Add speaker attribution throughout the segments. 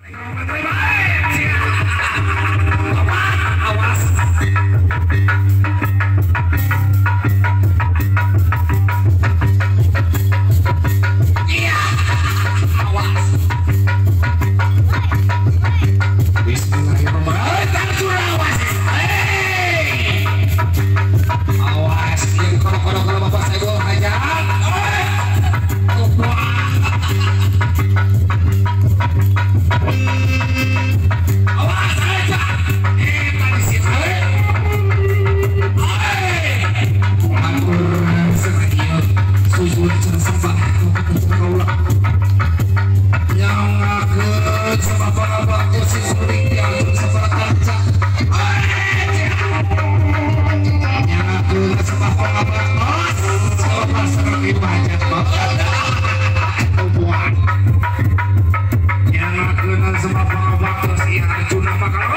Speaker 1: Awas. Iya, awas. Bismillahirrahmanirrahim. Awas. Hey. Awas, yang kalau Bapak saya hajat. Awas aja. Tadi sih. Sujud sembah kaula. Nyangakeun sembah pangabakti si suring tiang sembah kaca. Nyangakeun sembah pangabakti sembah sareng ibu hajat. Nyangakeun sembah pangabakti si Arjuna bakal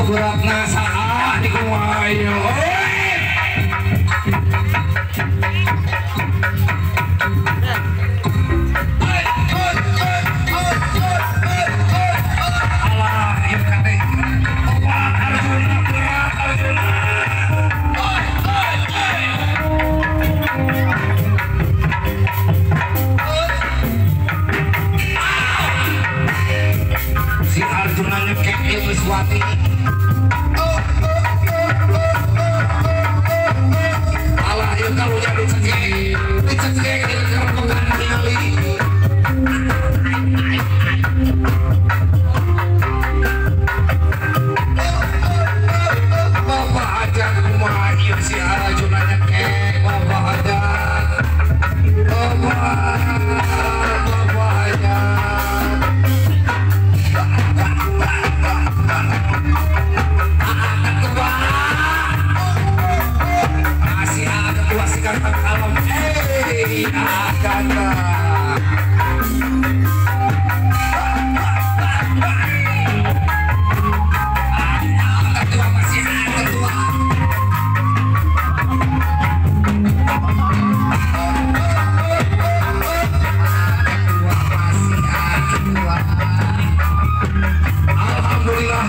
Speaker 1: beratna saat di kumaha ieu. Alah ieu kade. Arjuna berat Arjuna. Si Arjuna nyekek ieu geus wati. Kalau jadi dicekek, dicekek, dikerokokan tingali. Bapak hajat kumaha ieu si Arjuna nyekek, Bapak hajat. Bapak hajat. Alhamdulillah.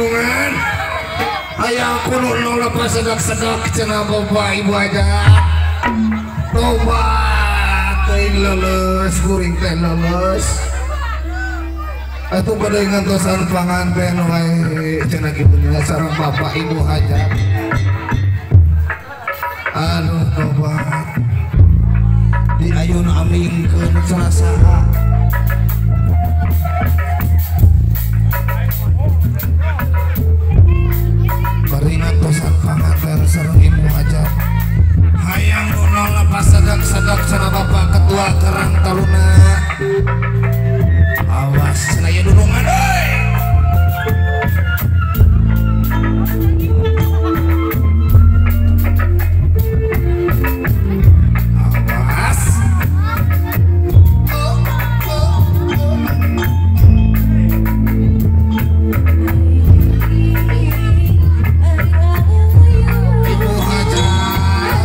Speaker 1: dunungan. Hayang kuno nol lepas sedak-sedak cenah bapak ibu aja. Tobat teuing leuleus kuring teh leuleus. Atuh bade ngantosan panganten wae cenah kitu nya sareng bapak ibu hajat. Aduh tobat. Di ayun amingkeun cenah saha. Bari ngantosan panganten sareng ibu hajat. Hayang nu nol lepas sedak-sedak cenah bapak ketua Karang Taruna. Awas cenah ieu dunungan euy. Awas. Oh, oh, oh. Ibu hajat.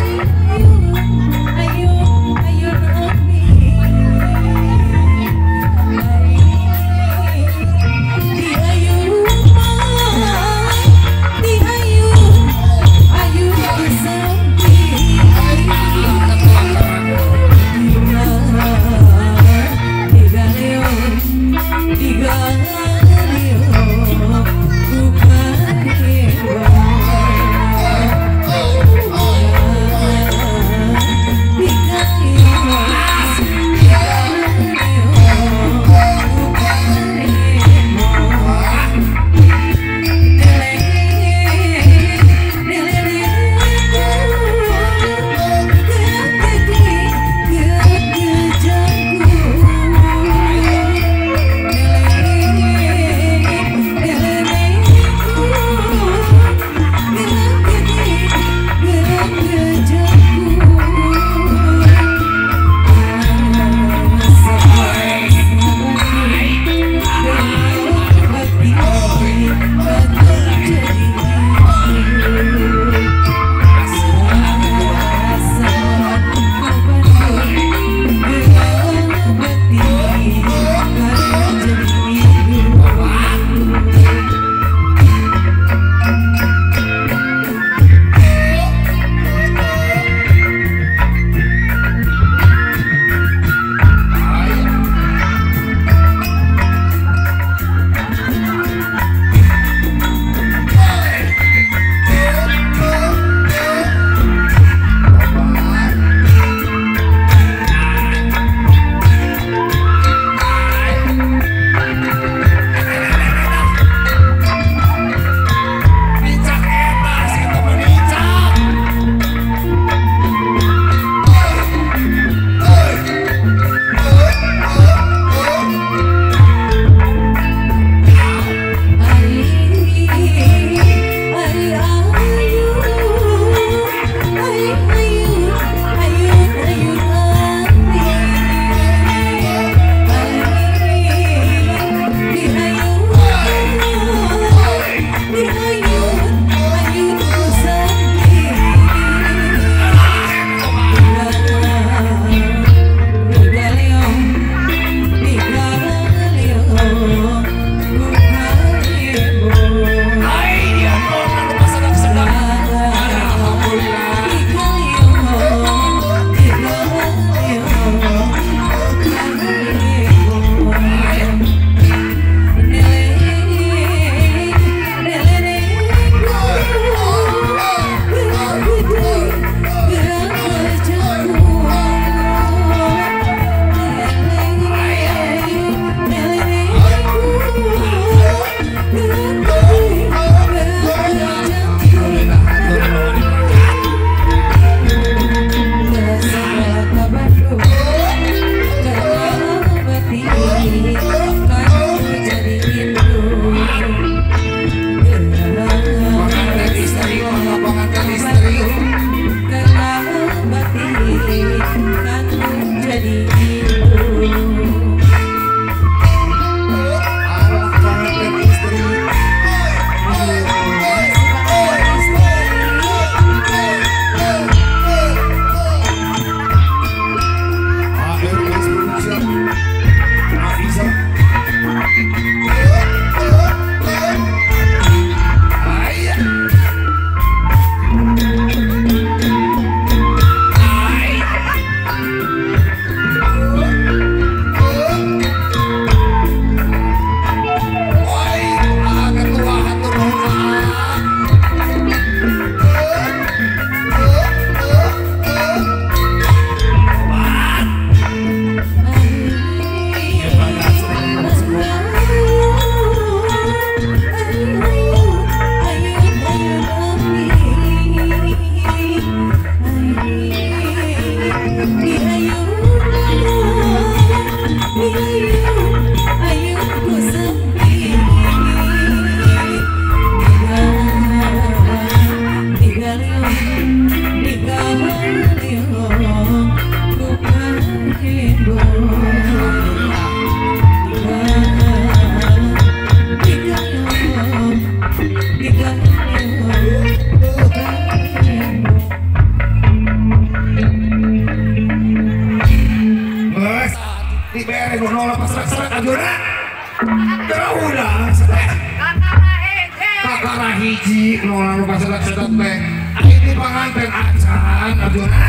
Speaker 1: Hiji nol anu pasedat-sedat teh aya di panganten acan Arjuna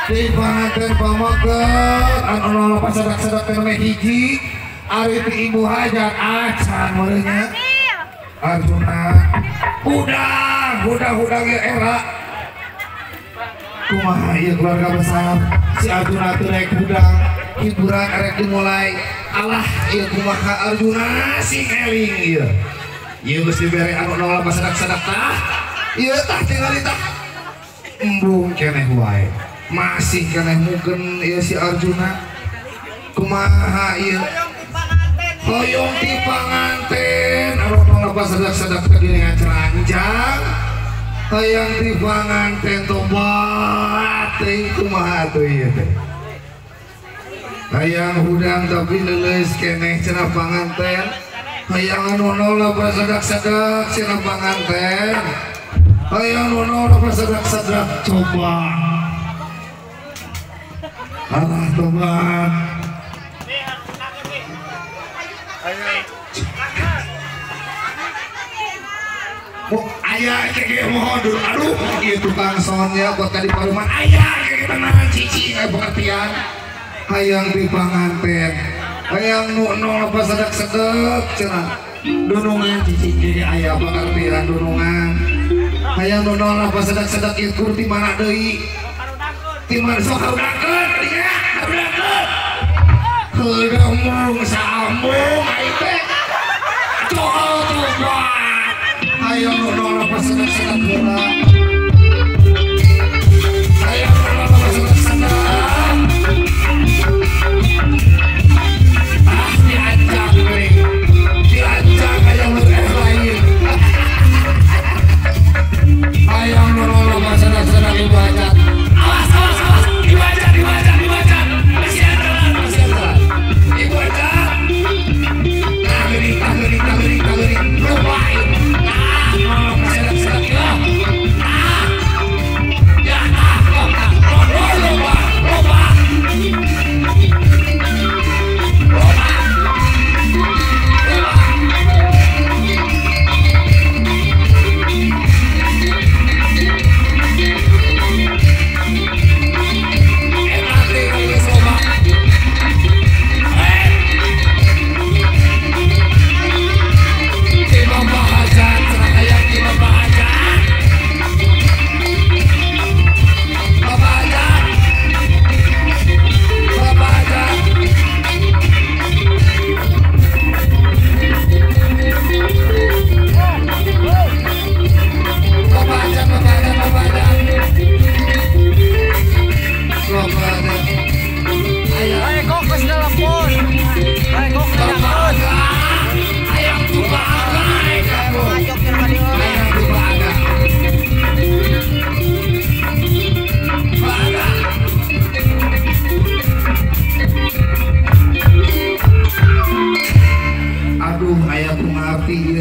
Speaker 1: di panganten pamaget anu nol pasedat-sedat teh meh hiji ari ti ibu hajat acan meureunnya Arjuna hudang ieu era kumaha ieu keluarga besar si Arjuna teh rek hudang hiburan rek dimulai. Alah ieu kumaha Arjuna sing eling ieu. Ieu geus dibere anu nol pasedak-sedak tah. Ieu tah tingali tah. Embung keneh wae. Masih keneh mugen ieu si Arjuna. Kumaha ieu? Hoyong ti panganten anu nol pasedak-sedak teh geuningan ceranjang. Hoyong ti panganten tobat teuing kumaha atuh ieu teh. Hayang hudang tapi leuleus keneh cenah panganten. Hayang anu nol pasedak-sedak cenah panganten. Hayang anu nol pasedak-sedak coba. Alah tobat. Oh, aya kege mohon dulu. Aduh, ieu tukang soundnya buat ka di paruman. Aya kege tenang cicing aya pengertian. Hayang di panganten hayang nu nol pasedak-sedek cenah dunungan cicing ge aya pangertian dunungan hayang nu nol pasedak-sedek ieu kur ti mana deui ti mana sok harudangkeun nya harudangkeun heureum mung saambung ai teh coba hayang nu nol pasedak-sedek heula hayang nu nol pasedak-sedek. Ah, diancang nih, diancang ayam lu lain. Ayam nol pasedak-sedak ibu hajat. Awas, awas, awas, ibu hajat, ibu hajat, ibu hajat. Masih antaran, masih antaran. Ibu hajat. Nah, geuning, tah geuning, tah geuning, tah geuning. Lupain. Nah, nol pasedak-sedak ieu. Nah, ya, nah, nah, nah, lupa, lupa.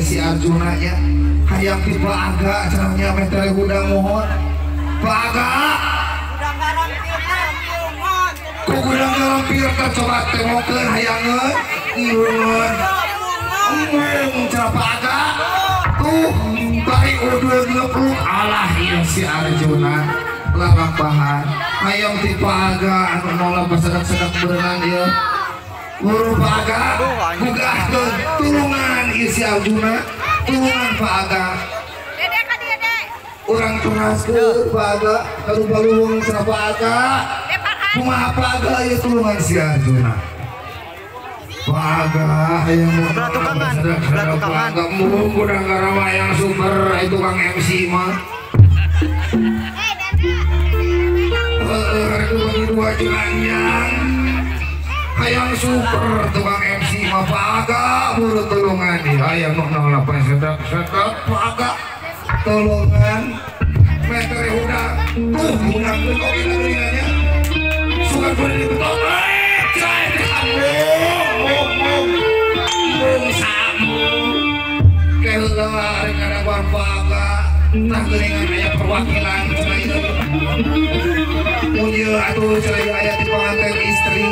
Speaker 1: Si Arjuna nya hayang ti Pak Aga cenahnya meh teh hudang mohon Pak Aga ku gudang garam filter coba temokeun hayangeun embung embung cenah Pak Aga tuh bari udul ngepluk alah ieu si Arjuna lalampahan hayang ti Pak Aga anu nolak pasedak-sedak berenang ieu guru Pak Aga gugahkeun tulungan ieu si Arjuna tulungan Pak Aga urang teraskeun Pak Aga kalubaluweung cenah Pak Aga kumaha Pak Aga ieu tulungan si Arjuna Pak Aga hayang Pak Aga mung gudang garam hayang super itu tukang MC mah heeh rek bagi dua jeung anjang. Hayang super tukang MC mah paga buru tulungan ieu hayang nu nol pasedak-sedak paga tulungan meter hudang tuh hudang oge geuningannya suka kudu dibetot keheula rek ngadaguan paga tah geuningan aya perwakilan cenah ieu mun ieu atuh cenah ieu aya di panganten istri.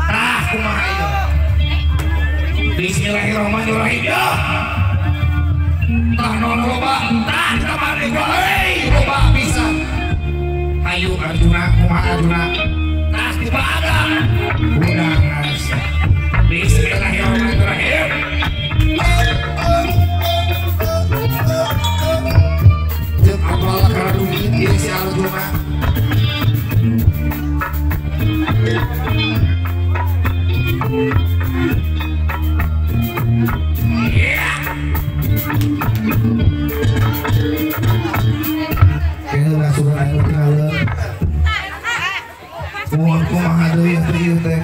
Speaker 1: Tah kumaha ieu? Bismillahirrahmanirrahim ya. Tah non loba, tah kamari wae loba pisan. Ayo Arjuna, kumaha Arjuna? Tah di paga. Hudang asa. Bismillahirrahmanirrahim. Jeung apal kana duit ieu si Arjuna. Keheula sugan anu tingaleun. Mun kumaha deui atuh ieu teh?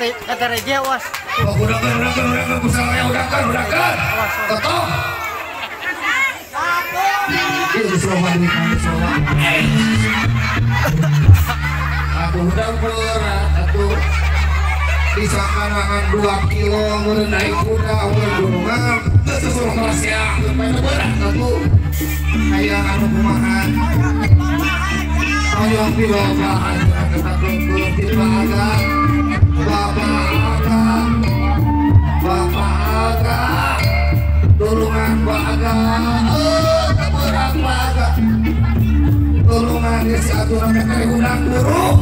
Speaker 2: Kata reje awas.
Speaker 1: Oh, udahkan, kusaha udahkan. Totong. Ieu geus loba duit geus loba. Atuh hudang berat atuh. Disangkanangan 2 kilo meureun naik kuda meureun gunungan geus suruh persiang berat atuh. Hayang anu kumaha? Hoyong pilobaan tetap leukeut ti paga. Bapak Aga, Bapak Aga, tulungan Pak Aga, keberang Pak Aga, tulungan si Arjuna meter hudang buruk,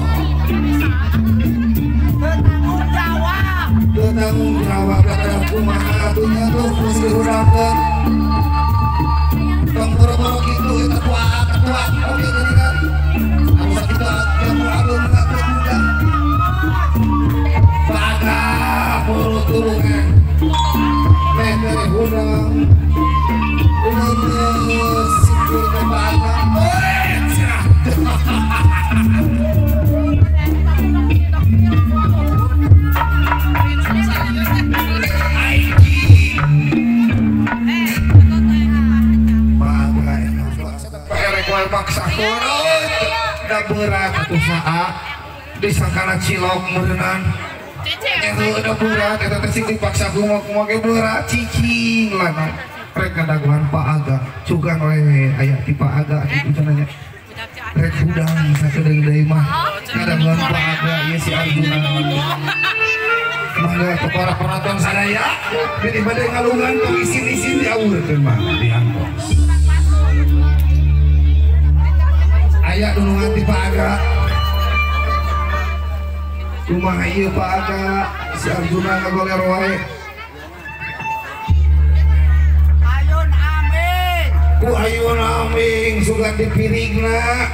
Speaker 2: bertanggung jawab,
Speaker 1: bertanggung jawab kada kumaha atunya tuh mesti hudangkeun, tong boro-boro kitu eta kuat ketua, oke geuningan, anu sakitu atuh ageung atuh hudang. Baga buru tulungan meter hudang lemes sikir ke baga baga erek wae maksa kurut da berat atuh saa disangkana cilok meureunnan. Eta udah berat, eta teh sing dipaksa kumaha ge berat cicing lah rek ngadaguan Pak Aga sugan we aya ti Pak Aga kitu cenah nya rek hudang sakedeung deui mah ngadaguan Pak Aga ieu si Arjuna. Mangga ke para penonton sadaya bilih bade ngalungan tong isin-isin diawurkeun mah diangkos. Aya dunungan ti Pak Aga. Kumaha ieu Pak Aga si Arjuna ngagoler wae.
Speaker 2: Ayun aming.
Speaker 1: Ku ayun aming sugan dipirigna.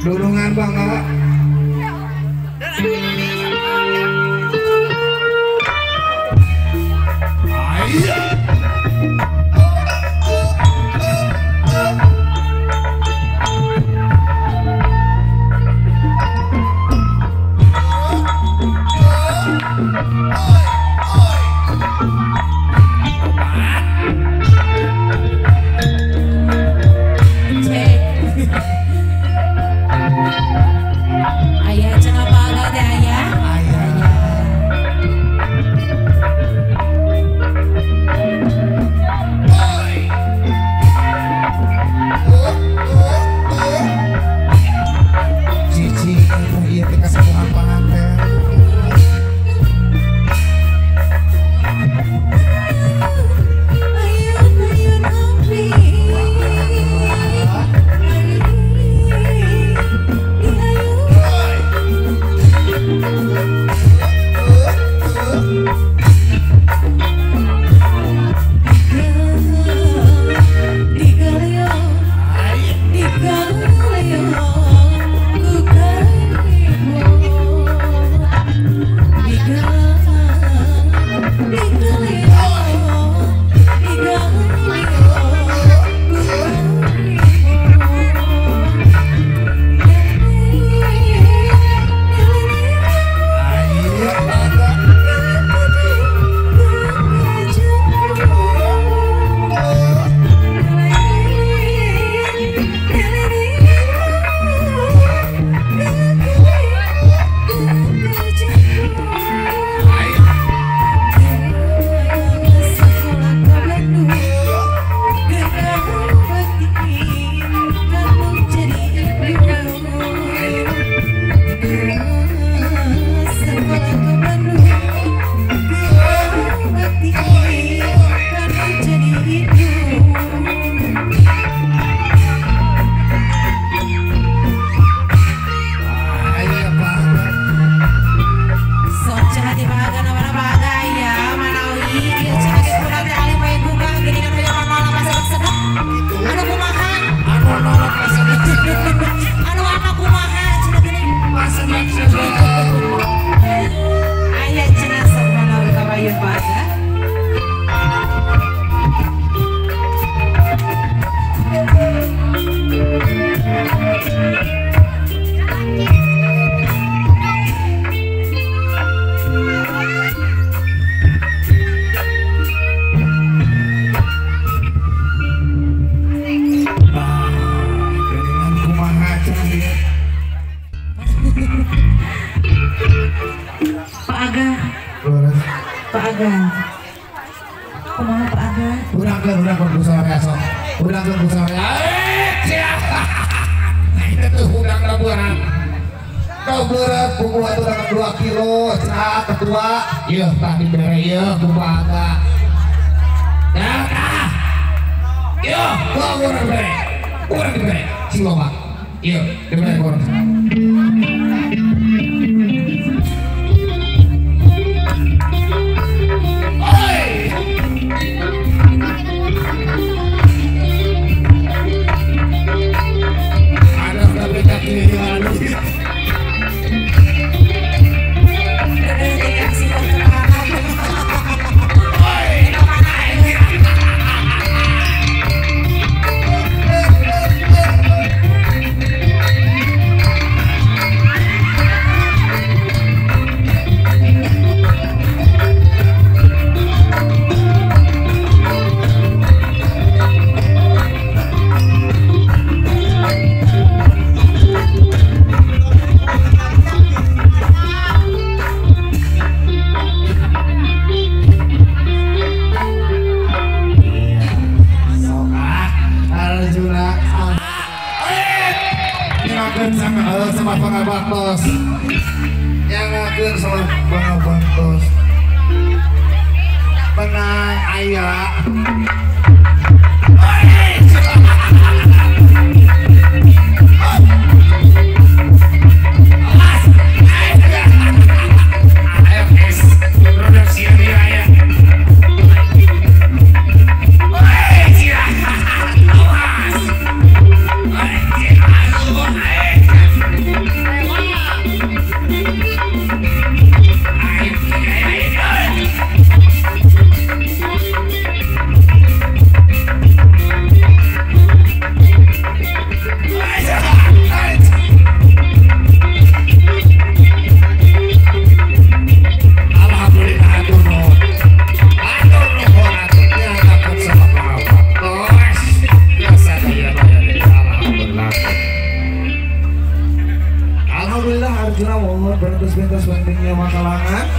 Speaker 1: Dunungan bangga. Ayo.
Speaker 3: Ayah, cenah paga teh ayah. Pak Aga. Kumaha Pak Aga?
Speaker 1: Urangkeun ku sore sok. Urangkeun ku sore. Nah, itu tuh hudang berat. Kau berat buku aturan 2 kilo, cenah ketua. Ieu tah dibere ieu ku Pak Aga. Dah tah. Ieu, gua urang bere. Urang dibere. Sing loba. Ieu dibere ku urang. Menang ayah.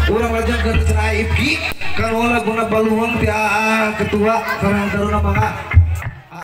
Speaker 1: Urang lajeng ke cenah Ibki kalau laguna baluang ti Ketua Karang Taruna mangga.